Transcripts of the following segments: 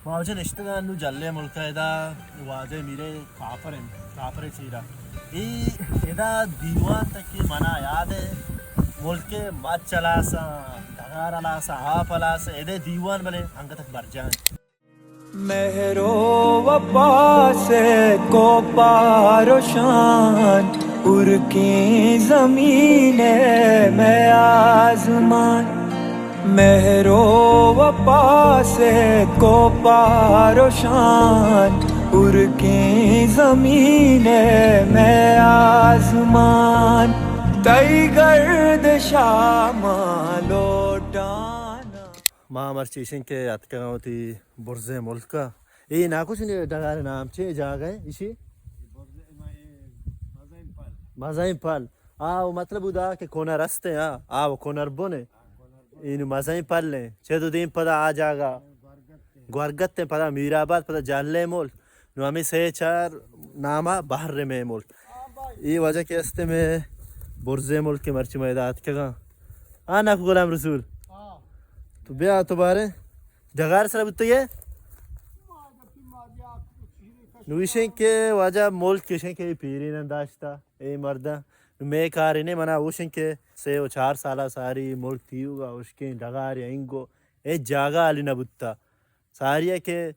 ما واجہ نشتگاں نوں جھلے ملک ءَ، ادا واجہ میرے کافر انت، کافر چیرا۔ اے ادا دیوان تک کہ منا یاد ہے، ملک مچ ہلاساں، ڈگار ہلاساں، آپ ہلاساں، ادے دیوان بلے انگت تک برجاہ انت۔ مہر و وفا سے کوپار و شان، ارکیں زمین ہے میں آزمان۔ مہر و وفا سے کوپار و شان، ارکیں زمین ہے میں آزمان۔ تئی گردش ءَ ما لوٹانا۔ ما مرچی ایشیں کہ اتکگاں وتی برزیں ملک ءَ۔ اے ناکو چنی ڈگار نام چے جاگہ ہے ایشی؟ مزائیں پل۔ آ، او مطلب ادا کہ کنر است ہیں، آ، آ، او کنر بن ہے۔ اینو مزائیں پل ہیں۔ چہ دو دیم پدا آ جاگہ گورگت ہیں، پدا میر آباد، پدا جھلے ملک۔ نوں ہمے سے چار ناما بحر میں ملک۔ اے واجہ کہ است میں برزے ملک کے مرچی میں اتکگاں۔ آ ناکو غلام رسول۔ تو بیا تو بارے ڈگار سر بوتگے۔ نوشیں کہ واجہ ملک کشیں کہ پیرین داشتا اے مردہ۔ نوں میں کارے نے منا اوشیں کہ سے و چار سالا ساری ملک تیوگا اشکیں ڈگار یا انگو اے جاگہ عالی نہ بوتا۔ ساری ہے کہ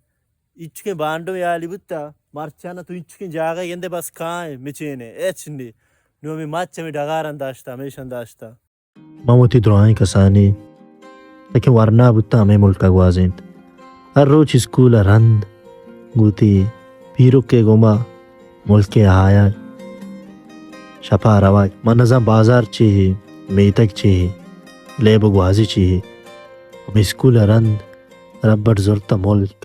ایچکیں بانڈو یالی بوتا، مرچاں تو ایچکیں جاگہ گندے بس کائیں مچینے، ایچ نی۔ نوں ہمیں مچ ہمیں ڈگاراں داشتا، ہمیشاں داشتا۔ من وتی دراہیں کسانی تکیں ورنا بوتا ہمیں ملکا گوازینت۔ ہر روچ اسکول ءَ رند گوتی پیرک ءِ گوما ملک ءَ آیگ، شپا روگ۔ من نزاں بازار چی ہی، میتگ چی ہی، لیب و گوازی چی ہی۔ ہمیں اسکول ءَ رند ربٹ زرتا ملک۔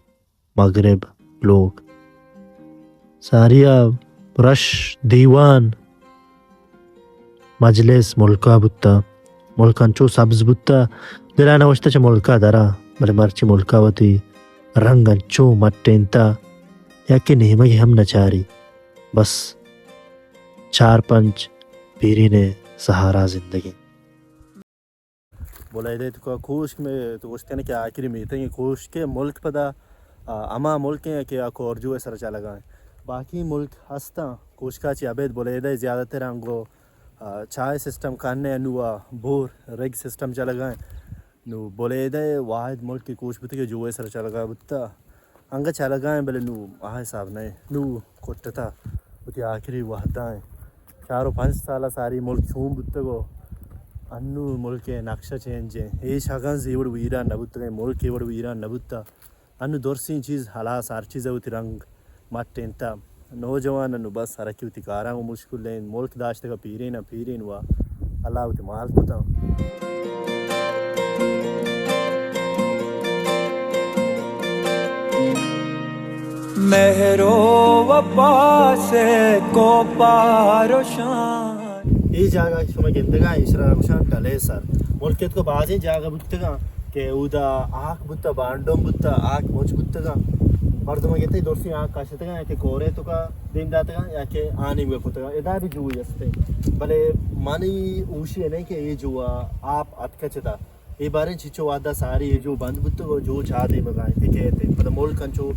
مغرب لوگ۔ ساری ءَ رش، دیوان، مجلس ملکا بوتا۔ ملک انچو سبز بوتا، دل ءَ نوشتہ چہ ملکا درا، بلے مرچی ملکا وتی رنگ انچو مٹینتا، یکے نیمگے ہم نچاری۔ بس چار پنچ پیرینے سہارا زندگی۔ بلیدہ ءِ توکا کوشک میں تو گوشت کنے کہ آخری میتگیں کوشک ءِ ملک پدا، آ، ہما ملک ہیں کہ آ کورجو ءِ سر چلگا ہیں۔ باقی ملک ہستاں کوشکا چی ابید بلیدہ ءَ زیادہ تر انگو، آ، چائے سسٹم کنے انو آ بور رگ سسٹم چلگا ہیں۔ نو بلیدہ ءِ واحد ملک کہ کوش بوتہ کہ جو ءِ سر چلگا بوتہ۔ انگہ چلگا ہیں بلے نو آ حساب نہ نو کٹتا وتی آخری وحدا ہیں۔ چار و پنچ سال ساری ملک چون بوتگ و انو ملک نقشہ چینج ہیں۔ ایش اگاں زیوڑ ویران نہ بوتگ، ملک ایوڑ ویران نہ بوتا۔ انو درسیں چیز ہلاس، ہر چیز وتی رنگ مٹینتا۔ نوجوان انو بس ہرکی وتی کاراں و مشکل ہیں، ملک داشتگا پیرین پیرین و اللہ وتی مال کتاں۔ مہر و وفا سے کوپار و شان۔ اے جاگہ کہ شما گندگا، ایشرا گوشان ٹلے سر۔ ملک ءِ توکا بازیں جاگہ بوتگاں کہ اودا آک بوتا، بانڈوم بوتا، آک مچ بوتگاں۔ مردم گندے درسیں آک کشتگاں یا کہ کورے توکا دیم داتگاں یا کہ آنیم کتگاں۔ ادا بھی جوئی استے۔ بلے منی اوشی نہیں کہ اے جوا آپ اتکا چدا۔ اے باریں چچو وعدہ ساری اے جو بند بوتگ و جو چا دیمگا انت کہ کیت۔ پدا ملک انچو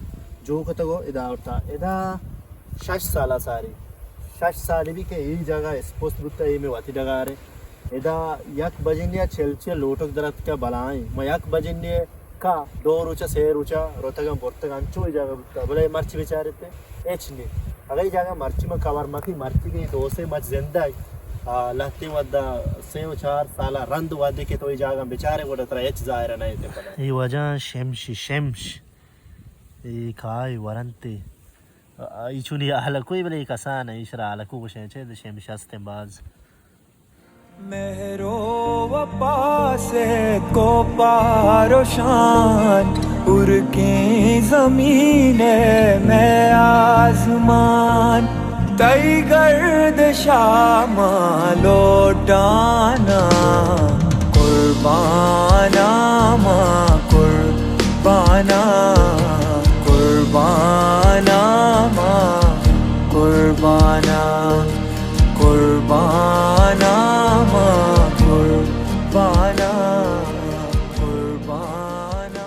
جو کتگ و ادا آورتا۔ ادا شش سالا ساری، شش سال بھی کہ اے جگہ اسپوست بوتا، اے میں وتی ڈگارے۔ ادا یک بجنی چل چل لوٹک درت کا بلائیں۔ ما یک بجنی کا دو روچا سے روچا روتگاں برتگاں انچو اے جگہ بوتا۔ بلے مرچی بیچارے تے ہچ نی۔ اگہ اے جاگہ مرچی ما کور مکی، مرچی کہ دو سے مچ زندگ، آ، لہتیں ودا سے و چار سالا رند ودے کہ تو اے جاگہ بچارے گوڑا ترا ہچ ظاہر نہ ایتے پدا۔ اے واجہ شمش، شمش۔ اے کائے ورنتے۔ آ، اے چونی حلقوی بلے اے کسان، ایشرا حلقو گوشیں چے، شمش ہستیں باز۔ مہر و وفا سے کوپار و شان، ارکیں زمین ءَ مئے آزمان، تئی گردش ءَ ما لوٹانا۔ قربانا ما، قربانا، قربانا ما، قربانا۔ قربانا ما، قربانا، قربانا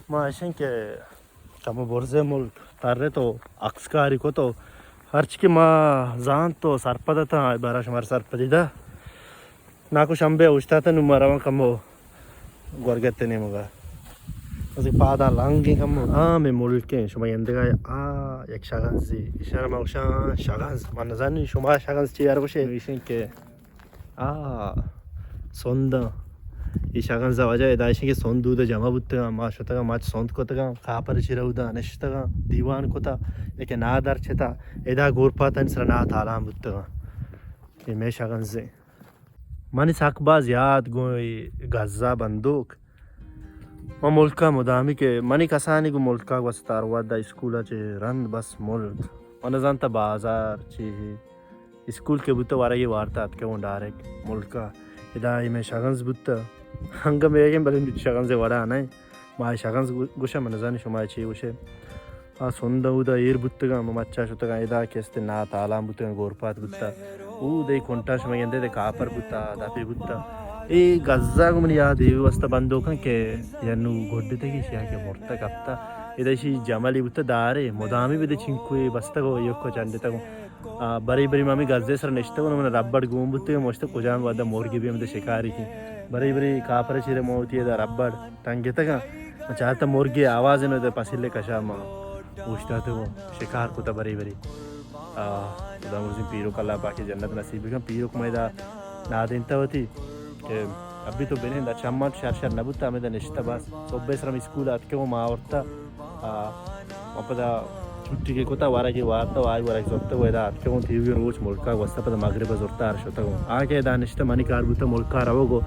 ما۔ ایشیں کہ کمو برزیں ملک ترّ ات ءُ عکس کاری کت ءُ ہرچی کہ ما زانت ءُ سرپد اتاں، آئی بارہ ءَ شمارا سرپدی دات۔ ناکو شمبے ءَ اوشتاتاں، نوں ما رواں کمو گورگت ءِ نیمگ ءَ۔ بس پاداں لنگیں کمو۔ آ مئے ملک ایں، شما گندگ ءَ آ یک شگنزے، ایشاں ما گوشاں شگنز۔ من نزانیں شما شگنز چی ءَ گوش ئے۔ ایشیں کہ آ، سنداں۔ اے شگنز ءِ وجہ ادا ایش کہ سند اود ءَ جمع بوتگاں، ما شتگاں، مچ سند کتگاں، کاپر چیرا اودا نشتگاں، دیوان کتا، یکے ناہ درچتا، ادا گورپاتانی سرا ناہ تالان بوتگاں۔ اے مئے شگنز ایں۔ منی سک باز یات گوں اے گزا بندوک۔ ما ملکا مدامی کہ منی کسانی گوں ملکا گوستا ہر وھدا اسکولا چہ رند بس ملک۔ من نزانتا بازار چی۔ اسکول کہ بوتہ ورگی وارتہ اتکہ اوں ڈائریکٹ ملکا۔ ادا اے مئے شگنز بوتہ۔ انگہ مئیگیں بلے نوں شگنزے وڑا نہ۔ ما اے شگنز گو-، گوشہ، من نزانی شما چی گوشے۔ آ سند اودا ایر بوتگاں، ما مچا شتگاں، ادا کہ است ناہ تالان بوتگاں، گورپات بوتہ۔ اود اے کنٹا شما گندے دے کاپر بوتہ، دپے بوتہ۔ اے گزا گوں منی یاد اے واسطہ بندوکاں کہ یا نوں گڈتگی شیا کہ مرتہ کپتہ۔ ادا ایشی جملے بوتہ دارے، مدامی بدے چنکوے بستگ و یکو چنڈتگ۔ آ، برے برے ما ہمے گزے سر نشتگ و من ربڑ گون بوتگ، مشت کجام ودا مرگے بی ہمدے شکاری کی۔ برے برے کاپر چیرے ما وتی ادا ربڑ ٹنگتگاں۔ من چارتہ مرگے آواز انو دے پسیلے کشا ما اوشتاتگوں شکار کتا برے برے۔ آ، خدا مرزی پیروک اللہ پاکی جنت نصیب بکن۔ پیروک ما ادا نادینتا وتی کہ ابھی تو بنند چمٹ شر شر نبوتا، ہمیں دا نشتا بس۔ صبح سرم اسکول آتکے و ما آورتا۔ آ، ما پدا چھٹی کہ کتا، ورگے وارتا و آئی ورگ زرتا و ادا اتکگوں تیوگیں روچ ملکا گوستا پدا مغرب زرتا ہر شتگوں۔ آ کہ ادا نشتہ منی کار بوتہ ملکا روگ و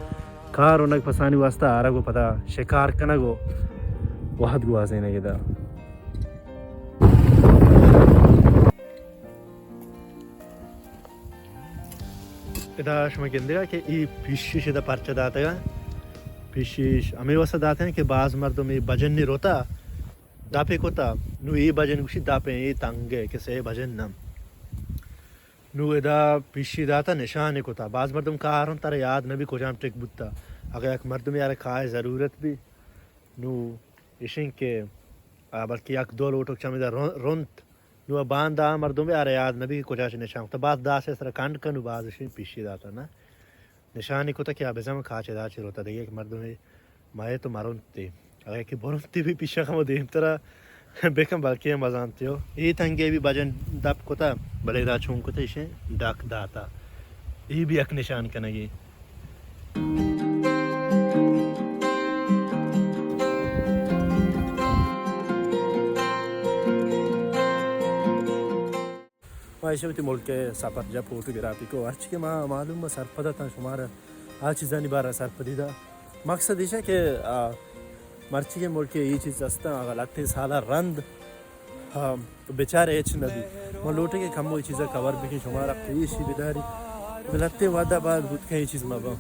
کار انگ پسانی واسطہ آرگ و پدا شکار کنگ و وہد گوازینگ ادا۔ ادا شما گندگا کہ ای پیشیش ادا پرچہ داتگا۔ پیشیش ہمیں واسطہ داتگا کہ باز مردم ای بجنی روتا دپے کتا، نوں اے بجن گوشی دپیں، اے تنگے کہ سے بجن نم۔ نوں ادا پیشی داتا نشانے کتا۔ باز مردم کارن ترا یاد نبی کجام ٹک بوتا۔ اگہ یک مردم یار کائے ضرورت بی، نوں اشن کہ آ بلکہ یک دو لوٹک چمیدا رن-، رنت۔ نوں باندا مردم یار یاد نبی کہ کجا چہ نشان کتا۔ باز داسے سرا کنڈ کنو باز اشن پیشی داتا نا۔ نشانی کتا کہ آ بزاں کاچ ادا چہ روتا، دگہ یک مردمے مئے تو مرنتی۔ اگہ کہ برنتی بی پیشا کمو دیمترا بکن بلکہ مزانتی ہو۔ اے تنگے بی بجن دپ کتا، بلے ادا چون کتا ایشیں ڈاک داتا۔ اے بی یک نشان کنگی۔ ما ایشی وتی ملک ءِ سفر جا فوٹوگرافی کو، ہرچی کہ ما معلوم ما سرپد اتاں شمارا آ چیزانی بارا سرپدی دا۔ مقصد ایشا کہ، آ، مرچی کہ ملک ءَ اے چیز استاں، اگاں لہتیں سالا رند، آ، بچار ہچ نہ بی۔ ما لوٹیں کہ کمو اے چیزا کور بکیں، شمارا پیشی بداری۔ لہتیں وہدا بعد بوت کہ اے چیز ما با۔